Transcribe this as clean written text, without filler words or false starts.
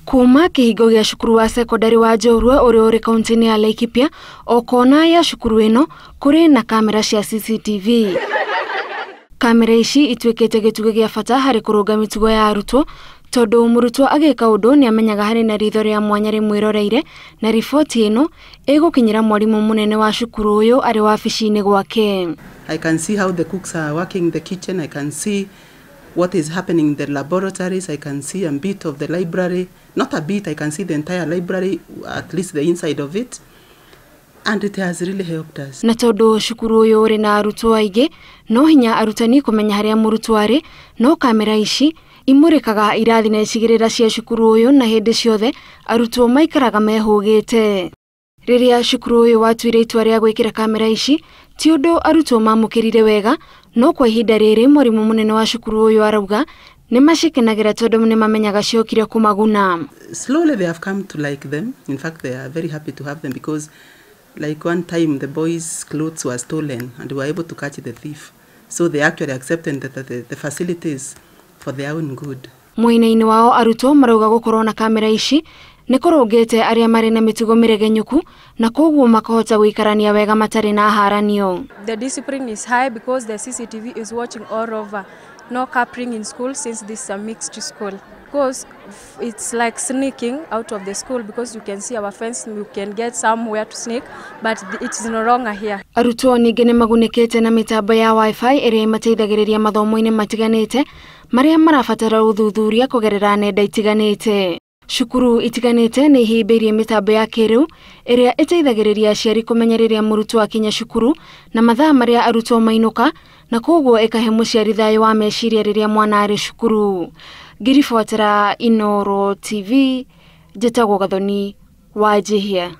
Kuma kĩhingo gĩa cukuru wa sekondari wa Njorua ũrĩa ũrĩ kaunti-inĩ ya Laikipia, o kona ya cukuru ĩno kũrĩ na kamera cia CCTV. Kamera ici ituĩkĩte gĩtugĩ gĩa bata harĩ kũrũnga mĩtugo ya arutwo, tondũ mũrutwo agĩka ũndũ nĩ amenyaga harĩ na ritho rĩa mwanya rĩmwĩroreire, na riboti ĩno ĩgũkinyĩra mwarimũ mũnene wa cukuru ũyũ arĩ wabici-inĩ gwake. I can see how the cooks are working in the kitchen. I can see what is happening in the laboratories. I can see a bit of the library. Not a bit, I can see the entire library, at least the inside of it. And it has really helped us. Na tondũ cukuru ũyũ ũrĩ na arutwo aingĩ, no hinya arutani kũmenya harĩa mũrutwo arĩ, no kamera ici imũrĩkaga irathi na icigĩrĩra cia cukuru ũyũ, na hĩndĩ ciothe arutwo maikaraga mehũgĩte. Rĩrĩa cukuru ũyũ watuire itua rĩa gwĩkĩra kamera ici, ti ũndũ arutwo mamũkĩrire wega, no kwa ihinda rĩrĩ mwarimũ mũnene wa cukuru ũyũ arauga nĩ macikenagĩra tondũ nĩ mamenyaga ciokire kũmaguna. Slowly they have come to like them. In fact, they are very happy to have them because like one time the boys' clothes were stolen and we were able to catch the thief. So they actually accepted the facilities for their own good. Mwena-inĩ wao arutwo marauga gũkorwo na kamera ici nĩ kũrũngĩte arĩa marĩ na mĩtugo mĩregenyũku, na koguo makahota gũikarania wega matarĩ na haranio. The discipline is high because the CCTV is watching all over. No capering in school since this is a mixed school. Because it's like sneaking out of the school because you can see our fence, you can get somewhere to sneak, but it is no longer here. Arutwo ningĩ nĩ magunĩkĩte na mĩtambo ya Wi-Fi ĩrĩa ĩmateithagĩrĩria mathomo-inĩ matiganĩte marĩa marabatara ũthuthuria kũgerera nenda itiganĩte. Cukuru itiganĩte nĩ ihĩmbĩirie mĩtambo ya kĩrĩu ĩrĩa ĩteithagĩrĩria aciari kũmenya rĩrĩa mũrutwo akinya cukuru na mathaa marĩa arutwo mainũka, na koguo ĩkahe mũciari thayũ wa meciria rĩrĩa mwana arĩ cukuru. Ngĩribotera Inooro TV, njĩtagwo Gathoni wa Njihia.